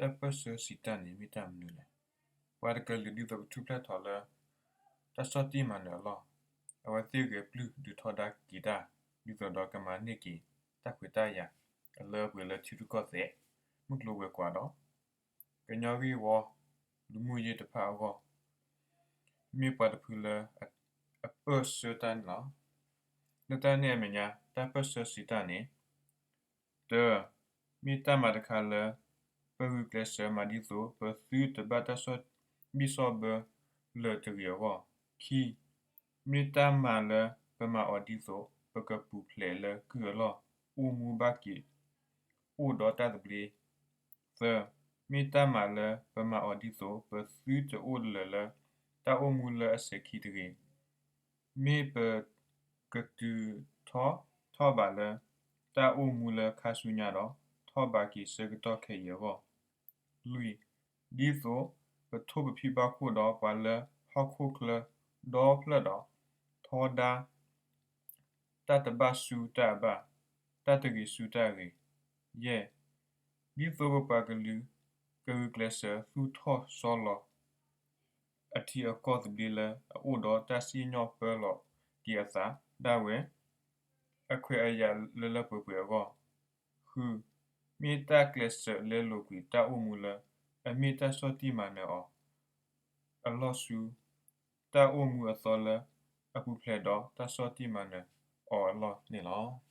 တၢ်ပၢၢ်ဆၢစံးတၢ်န့ၣ်မ့ၢ်တၢ်မနုၤလဲၣ်. ပှၤတကလုာ်ဒ်သိးကထူၣ်ဖျဲးထီၣ်လၢ တၢ်ဆီၣ်တံၢ်မၤနၢၤအလီၢ်, အဝဲသ့ၣ်ဂဲၤပျုၢ်ဒုးထီဒါက့ၤတၢ် ဒ်သိးဒီးကမၤန့ၢ်က့ၤတၢ်ခွဲးတၢ်ယာ် အလၢအပှဲၤလၢထံရူၢ်ကီၢ်သဲး မုၢ်ကျိၤဝဲၤကွာ်ဒီး ကညီဂ့ၢ်ဝီ လူမှုရေး တဖၣ်အဂီၢ် မ့ၢ်ပှၤတဖုလၢ အပၢၢ်ဆၢတၢ်န့ၣ်လီၤ. လၢတၢ်န့ၣ်အမဲာ်ညါ တၢ်ပၢၢ်ဆၢစံးတၢ်န့ၣ် တၢ, မ့ၢ်တၢ်မၤတခါလၢ ပဂုာ်ကျဲးစၢးမၤဒ်သိး ပသုတဘၣ်တၢ်ဆီၣ်ဘံၣ်ဆီၣ်ဘၢလၢၤတဂ့ၤအဂီၢ်, ခံ, မ့ၢ်တၢ်မၤလၢပမၤအီၤဒ်သိး ပကပူၤဖျဲးလၢကုၢ်အလီၢ် အိၣ်မူဘၣ်က့ၤ အိၣ်ဒီးတၢ်သဘျ့, သၢ, မ့ၢ်တၢ်မၤလၢပမၤအီၤဒ်သိး ပသုတအိၣ်လၢၤလၢ တၢ်အိၣ်မူလၢအစဲၤခံတဂ့ၤ. မ့ၢ်ပကတုၤထီၣ်ထီၣ်ဘးလၢ တၢ်အိၣ်မူလၢခါဆူညါဒီး ထီၣ်ဘးက့ၤဆၢကတီၢ်ခဲအံၤအဂီၢ်, လွံၢ်, ဒ်သိးပထိၣ်ပဖံးဘၣ်ခိၣ်ဒီးပှၤလၢဟီၣ်ခိၣ်ချၢဒီဖျၢၣ်ဒီး ထီဒါ တၢ်တဘၣ်ဆူတၢ်အဘၣ်, တၢ်တဂ့ၤဆူတၢ်အဂ့ၤ, ယဲၢ်, ဒ်သိးပပှၤကလုာ် ကဂုာ်ကျဲးစၢးသူၣ်ထီၣ်ဆီလီၤ အထံအကီၢ်သဘျ့လၢအအိၣ်ဒီးတၢ်စံၣ်ညီၣ်ပၢလီၤက့ၤအသးဒၣ်ဝဲ အခွဲးအယာ်လၢလၢပှဲၤပှဲၤအဂီၢ်, ဃု, မ့ၢ်တၢ်ကျဲးစၢးလဲလိာ်ကွံာ်တၢ်အိၣ်မူလၢ အမ့ၢ်တၢ်ဆီၣ်တံၢ်မၤနၢၤအီၤ အလီၢ်ဆူ တၢ်အိၣ်မူအသီလၢအပူၤဖျဲးဒီးတၢ်ဆီၣ်တံၢ်မၤနၢၤအီၤအလီၢ်န့ၣ်လီၤ.